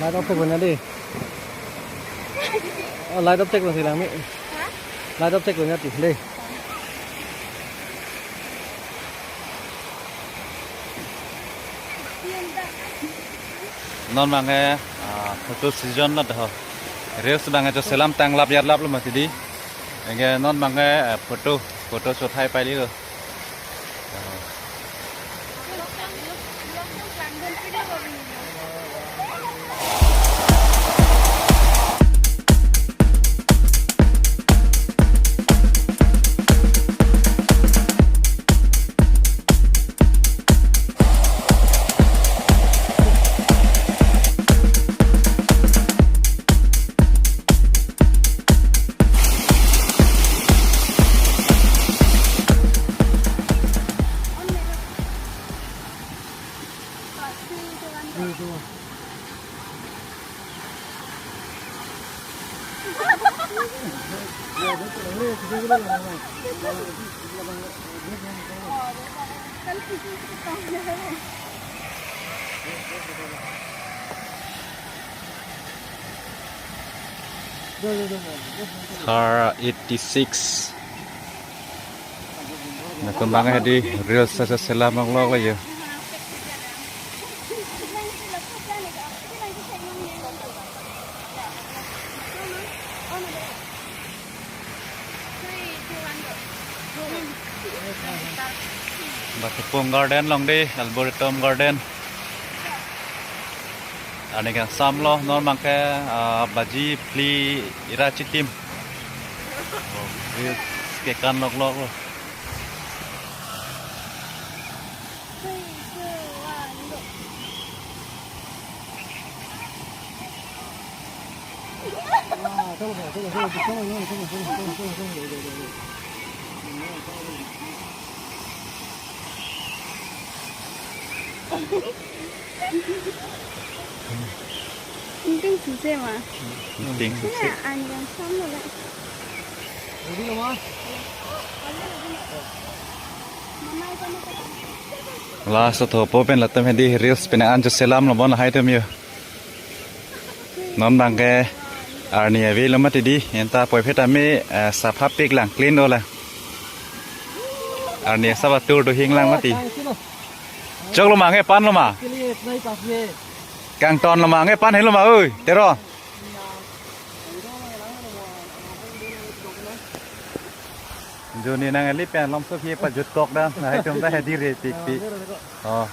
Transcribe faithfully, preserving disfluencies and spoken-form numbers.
Light off thek lo na dei. Oh, light off thek lo si lang mi. Light off thek lo na ti dei. Non abangke, ah, photo season lo do. Reels abangke jo selam tanglap yarlap lo mati dei. Anke non abangke, eh, photo, photo shoot hai pai lo. Thar eighty six. Latum abang hedi reels sa selam longlok lo yo. Batupong Garden along dei, Arboretum Garden. Arni kangsam lo, non abangke, ah, baji phli ira chitim. Oh, reels kekan longlok lo. Ingting suse ma. Ingting suse. Sina anjang sam lo la. Last tho po pen latum hedi reels pen an jo selam lo bon hai tum yo. Non abangke arni ave lo mati dei, anta poi phet ame, eh, sapha pik lang, clean lo lang. Arni sap atur do hing lang mati. Chok lo ma nge pan lo ma? Kangton lo ma nge pan he lo ma oi, Teron? Joni nang eli pen lom so phi pajutkok dam, na hai tum ta hedi re pik pik. Oh.